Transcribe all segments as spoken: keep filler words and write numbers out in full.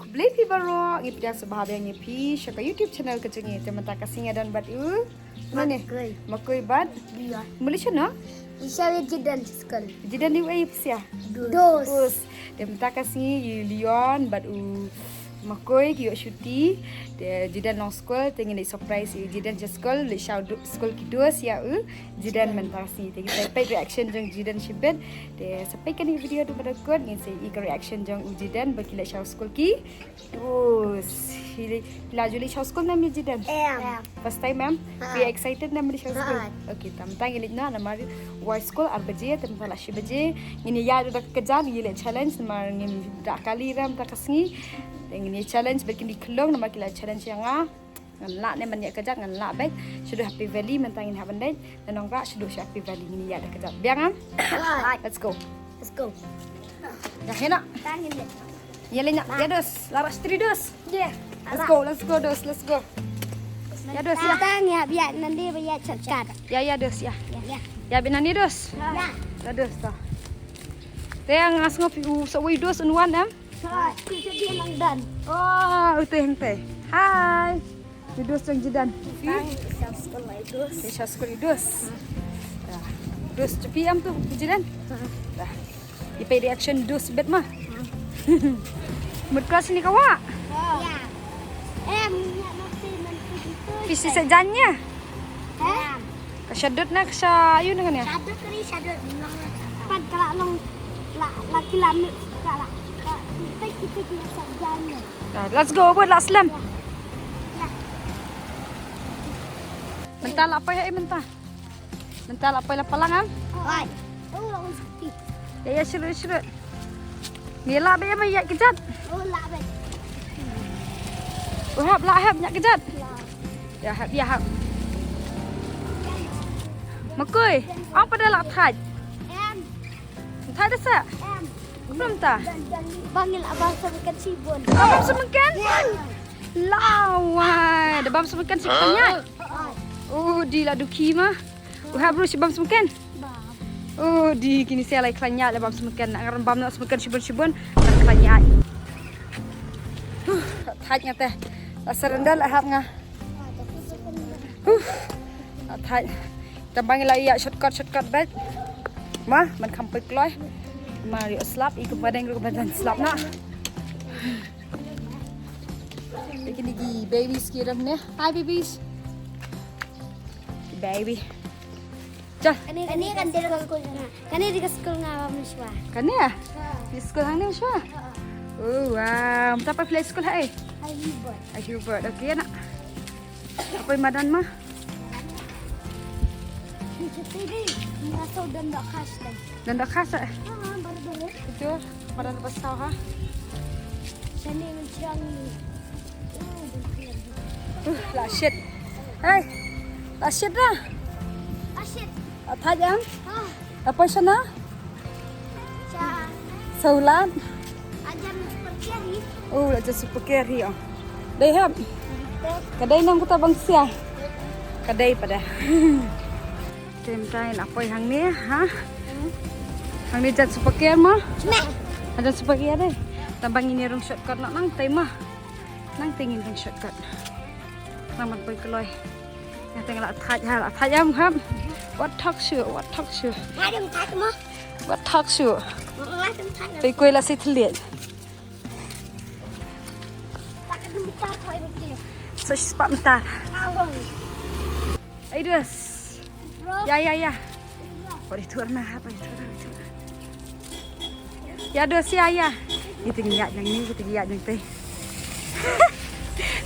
Khublei phi baroh, ngi pdiang sngewbha biang ïa phi sha ka YouTube channel ka jong ngi. Te mynta ka sngi nga don bad u, mane? Makoi. Makoi bad? Lion. Muli shano? Ngi shong ïa Jidan sha skul. Jidan dei uei phi sha? Dos. Dos. Te mynta ka sngi u Lion bad u Makoi ki ïoh shuti. Te Jidan long skul, te ngin ïa surprise ïa Jidan sha skul, leit sha skul ki dos ïa u Jidan mynta ka sngi. Te ngin sa peit reaction jong Jidan shibit. Te sa peit kane ka video haduh ba dang kut, ngin sa ïohi ka reaction jong u Jidan ba ki leit sha skul ki dos. Hi la ju leit sha skul ne em Jidan? Em. First time em? Ha. Phi excited ne em leit sha skul? Ha. Okay, te mynta ngi leit noh namar wai skul ar baje, te mynta la shi baje. Ngin ïa ïaid da ka kjat, ngin ïa leh challenge namar ngim da kali re mynta ka sngi. Te ngin ïa challenge bad kine ki khyllung namar ki la challenge ïa nga. Ngan lah ne em ban ïaid kjat, ngan lah beit. Shaduh Happy Valley mynta ngin hap ban leit. Ngan nongrah shaduh sha Happy Valley, ngin ïaid da ka kjat. Biang em? Let's go. Let's go. Ïa hi noh. Tang ngin leit. Ïa leit noh. Ïa dos, la rah shatri dos. Let's go, let's go dos, let's go. Ïa dos ïa. Tang ïa biang nangne ba ïaid shortcut. Ïa ïa dos ïa. Ïa. Ïa biang nangne dos. Ïa. Ïa dos ta. Te nga sngew phi u sa wei dos un wan em. Sa phi sa biang nang dan. Oh, u te hangte. Hi. Ïa dos jong Jidan. Phi? Tang sha skul ïa dos. Phi sha skul ïa dos. Ïa. Dos jong phi em tu Jidan. Ïa. Ïa phi reaction dos beit ma. Mut ka sini ka wah. Ïa. Em, ïa mati man tu. Phi shisha jan ïa. Em. Ka shadut na ka sha ayu na kane. Shadut kali shadut. Pat ka la long la la ki la mix ka la. Ka peit kita ki shisha jan ïa. Ah, let's go, bud, la slem. Mynta la poi ha i mynta. Mynta la poi la palang am. Oi. Oh, la un sepi. Ïa ïa shrut shrut. Ni la be ba ïa kjat. Oh, la be. Oh, hap la hap ïa kjat. La. Ïa hap ïa hap. Makoi, ong pada la thait. Em. Thait da sa. Em. Kumta. Bang ila bang sa kan sibun. Bang sa kan? Lawai, da bam sa kan sibun nya. Oh, di la duki ma. U hap ruh shi bam sa kan. Oh, di kini sia lai khlaiñ ïa la bam sa kan. Ngar bam na sa kan shibun shibun. Khlaiñ ïa. Thait nga te. La surrender la hap nga. Huh. Thait. Tang ba ngi la ïa shortcut shortcut bad. Ma, man kham poi kloi. Ma ri slap i kumba dang ri kumba dang slap na. Kini ki babies ki ram ne. Hi babies. Baby. Chal. Kane kane kan dei ka skul nga. Kane dei ka skul nga ba mynshwa. Kane? Ha. Di skul hangne mynshwa? Ha. Oh wow. Mynta pa phi leit skul ha ei? Ha Hubert. Ha Hubert. Okay na. Apa i madan ma? Ni chuti di. Ni asal dan da khas dan. Dan da khas eh? Ha, baru baru. Itu madan da bas tau ha. Sini menchang ni. Uh, la shit. Hey. La shit da. La shit. Apa jam? Ah. Apa sana? Sa ulan. Ajar super carry. Oh, ajar super carry oh. Dei hap. Ka dei nang kuta bangsia. Ka dei pada. Tem tai la poi hangne ha. Hangne jan super carry ma. Jan super carry dei. Tang ba ngin ïa rung shortcut noh nang tai ma. Nang te ngin rung shortcut. Nang man poi kloi. Nga te nga la thait ha, la thait ïa mham. Wat thok shu, wat thok shu. Nga dang thait ma. Wat thok shu. Nga dang thait. Te koi la si thliej. Tak dum ta thait ma ki. Sa shi spah mynta. Nga long. Ai dus. Bro. Ya ya ya. Bro. Bari tur na ha, bari tur na, bari tur na. Ya dos ya ya. Kita ngiat nang ni, kita ngiat nang teh.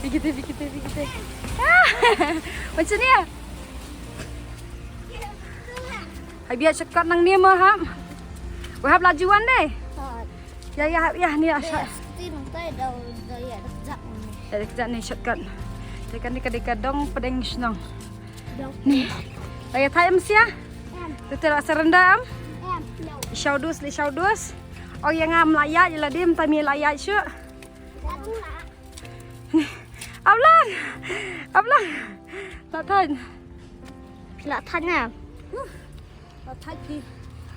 Bikiti bikiti bikiti. Macam ni ya. Hai biar shortcut nang ni mah ham. Wahab lajuan deh. Ya ya ya ni ya. Ti nang tai dau dau ya dak jak ni. Ya dak jak ni shortcut. Tekan ni kadika dong pedeng shnong. Ni. Lagi thait em sia? Em. Tu tu la surrender em? Em. No. Shaw dus, li shaw dus. Oh ya ngam la ya, la dim tami la ya shu. Ni. Ablang. Ablang. La thait. La thait na. La thait phi.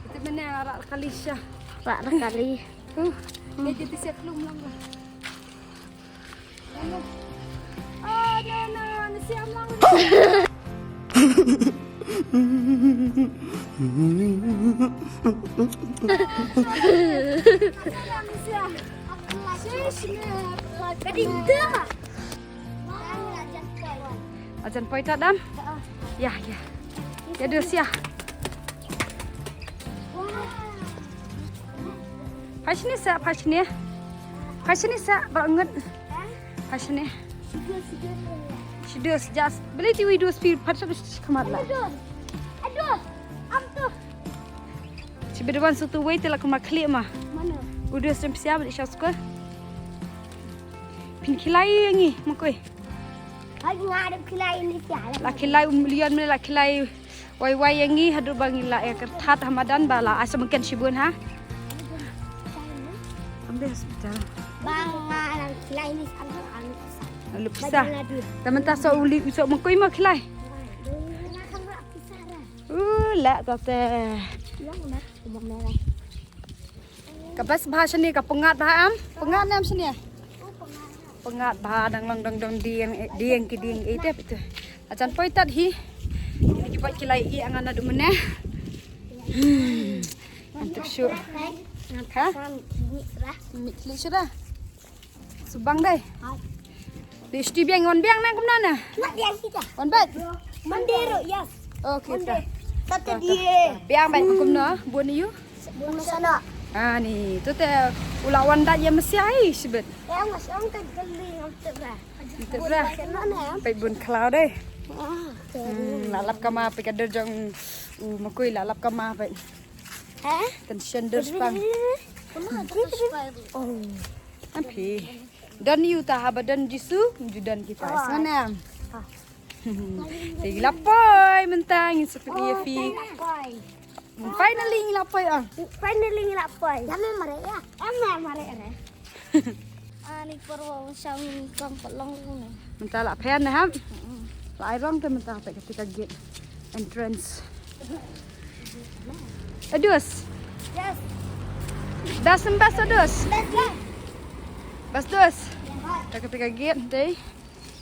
Itu mana la rak kali sha. Rak kali. Uh. Ni jadi siap belum lang. Oh, no, no, no, siam lang. Ka ding tu. Ajan poi ta dam? Ya, ya. Ya, dus ya. Phai shane sa, phai shane. Phai shane sa, ba ngut. Phai shane. Shi dus, just. Beli ti wi dus pi, phai shane shi kamat la. Aduh. Aduh. Am tu. Shi bidwan sutu wei te la kuma khlieh ma. Mana? U dus jam pisa beli sha skul. Phin khilai ïa ngi, Makoi. Hai, nga dep khilai ni sia. La khilai um lian me la khilai. Wai wai ïa ngi haduh ba ngi la ïa kyrthat ha madan ba la ai sa mungkin shibun ha. Ambe hospital. Ba nga la khilai ni sia. Lalu pisa. Ba la du. Taman ta so uli so Makoi ma khilai. Uh, la ta te. Yang na, umang merah. Ka best bha shane, ka pyngngad bha em? Pyngngad ne em shane? Pyngngad bha, dang long dang dang dieng, eh, dieng ki dieng, eh, dep itu. Ajan poi tat hi. Ini ki poi ki lai i angan adu mene. Hmm. Mantap shu. Ha? Mik li shu dah. Subang dai. Di sti biang wan biang nang kumno na? Wan biang kita. Wan bat. Mandero, yes. Okay. Mandero. Tata dia. Biang bat kumno? Bun yu. Bun sana. Ah, ni tu te ula wan dat ya mesti ai sibet. Ya mas ang te geli ngam te bra. Te bra. Pai bun klau dai. Ah. Hmm, la lap kama pai ka der jong u Makoi la lap kama pai. Ha? Tension der spang. Oh. Ampi. Don yu ta haba don Jisu, ju don kita. Sngan em. Te ngi la poi mynta ngi suk ïa phi. Finally ngi la poi ah. Finally ngi la poi. Ya me mare ya. Em me mare re. Ani por wa shang ni kong pelong ni. Mynta la phen ne ham. La ai rong te mynta pek ka gate entrance. Adus. Yes. Das em bas adus. Bas, bas. Bas dus. Ya, hai. Ka pek ka gate dei.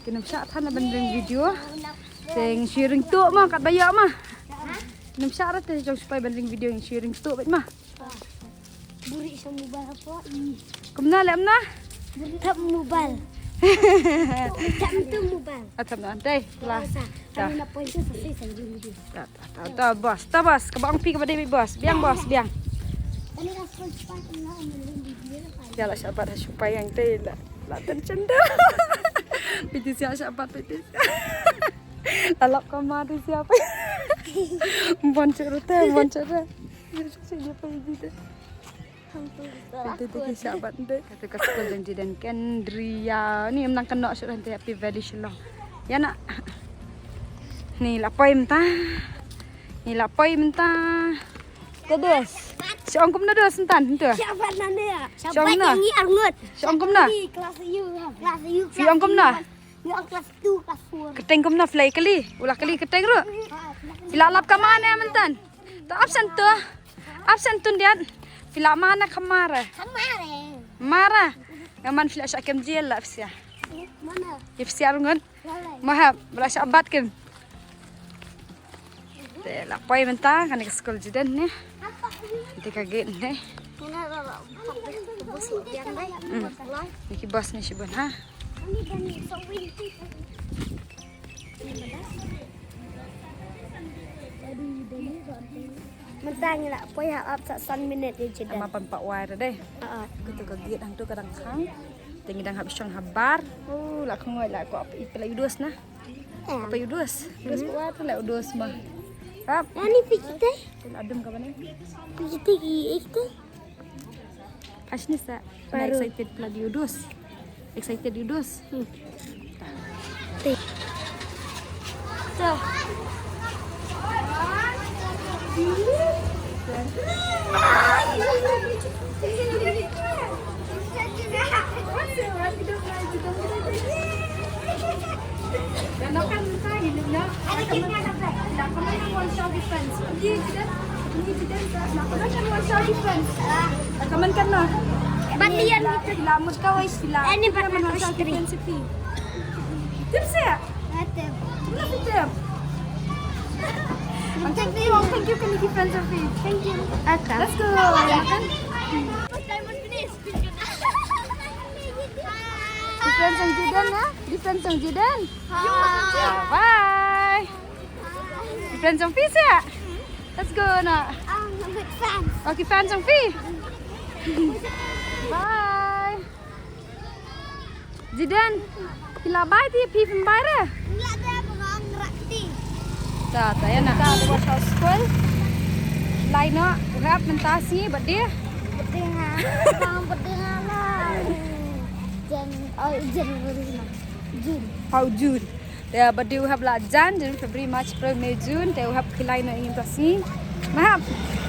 Kynum shah than ban ring video. Teng sharing tu ma kat ba ïa ma. Kynum shah ra te jong supai ban ring video sharing tu bait ma. Buri sa mobile apa? Kumna lem na? Tap mobile. Tap tu mobile. Atam na antai. Lah. Sa. Kami na point tu sa sa sa video. Ta ta ta boss. Ta boss. Ka bang pi ka ba dei boss. Biang boss, biang. Kami na point pa kami na video. Ya la shabat ha supai yang te la. La tension dah. Piti sia shabat piti. Lalap kama tu siapa? Bon cerita, bon cerita. Dia pergi dah. Itu dia sahabat tu. Kata ka skul dan jidan Kendria. Ni menang kena sudah nanti Happy Valley Shillong. Ya nak. Ni la poi mynta. Ni la poi mynta. Terus. Si ong kumno dus entan tu. Sahabat nane ya. Sahabat yang ni arngut. Si ong kumno. Kelas U, kelas U. Si ong kumno. Ngi ong class two, class four. Keteng kumno phi la kylli? U la kylli keteng ruh. Phi la lap kama ne myntan? To absent to. Absent tun diat. Phi la mane khamar. Khamar. Mara. Nga man phi la shah kem jel la phi sia. Mana? Ïa phi sia rungon. Lalai. Mahap, la shah bat kem. Te la poi mynta kane ka skul jidan ne. Te ka gate ne. Hmm. Ni ki bus ni shibun ha. Mynta ngi la poi ha ap sa san minit ïa jidan. Ama pan pa wai ra dei. Ha. Katu ka gate hangtu ka dang khang. Te ngi dang hap shong habar. Oh, la khngoi la ko ap i pela ïa u dos na. Apa ïa u dos? U dos pa wai tu la u dos ma. Ap. Ani pi kita. Pun adem ka bane. Pi kita ki kita. Pas ni sa. Baru. Excited pela ïa u dos. Excited ïa u dos. Hmm. Tuh. Bat Ian, kita la mut kawai sila. Ini kita buat menonton kawai sila. Tip saya. Tip. Mana tip? Ang thank you, ang thank you kan ki friends of me. Thank you. Ata. Let's go. Makan. Defense ang Jidan, ha? Defense ang Jidan. Bye. Defense ang Fis ya? Let's go, nak. Um, I'm with friends. Okay, fans ang Fis. Bye. Jidan. Pila bai ti pi pembai re? Nggak ada bengong rakti. Ta ta ya nak. Ta buat house school. Lai no rap mentas ni bad dia. Bedinga. Bang bedinga lah. Jan, oh, January lah. June. Hau June. Te bad dia u hap la Jan, Jan, February, March, April, May, June. Te u hap khilai no ing tas ni. Mahap.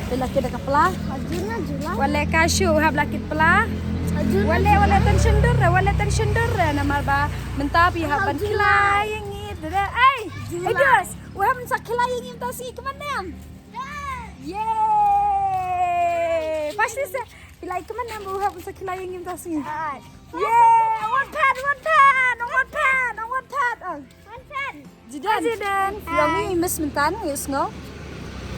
Te la kit da ka pla. Oh, June lah, July. Wale ka shu u hap la kit pla. Oh, June lah, Wale July. Wale tension dur re, wale tension dur re. Namar ba mynta pi hap Hau ban July. Khilai ïa ngi. Dada, ei, July. Ei dos. Wahap mynta khilai ïa ngi mynta sngi, kmen em? Yay! Pasti se khilai, kmen em, wahap mynta khilai ïa ngi mynta sngi. Yay! One pat, one pat, one pat, one pat. Oh. One pat. Jidan. Jidan. Ïong i miss mynta ngi sngew.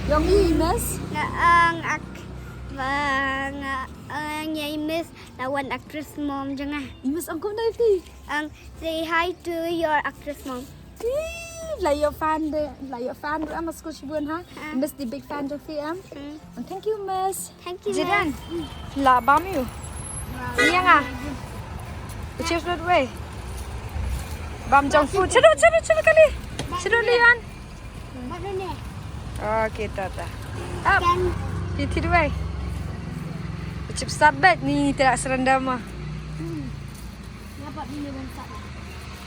Ïong i miss. Nga ang ak. Ba nga ang ïa miss la wan actress mom jong nga. I miss ang kum dai pi. Ang say hi to your actress mom. Ih, la ïoh fan de, la ïoh fan ruh, am, skul shibun ha. Miss the big fan jong phi, am. Hmm. And thank you, miss. Thank you. Jidan. La bam ïu. Ïa nga. Cheers right away. Bam jong fu. Cheers, cheers, cheers kali. Cheers Lian. Bad ni. Okay, ta ta. Up. Kan. Ti ti duwai. Chip sat bet ni tera serendam ah. Ngapa bini bangsa?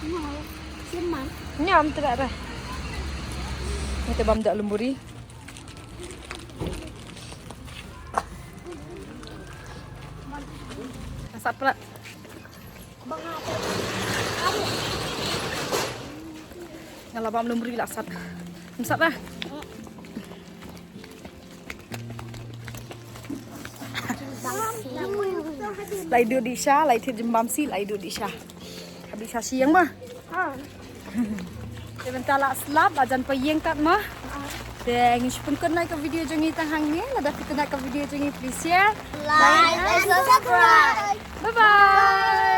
Mau. Siman. Nyam tera dah. Kita bam dak lemburi. Sat pula. Nga la bam lemburi la sat. Sat dah. Lai du di sha, lai thit jembam si, lai du di sha. Abi sha siang ma. Te mynta la slap, ajan pa ïeng tat ma. Te ngi shu pynkut nai ka video jong ngi tang hangne, lada phi kynat ka video jong ngi please share. Like and subscribe. Bye bye.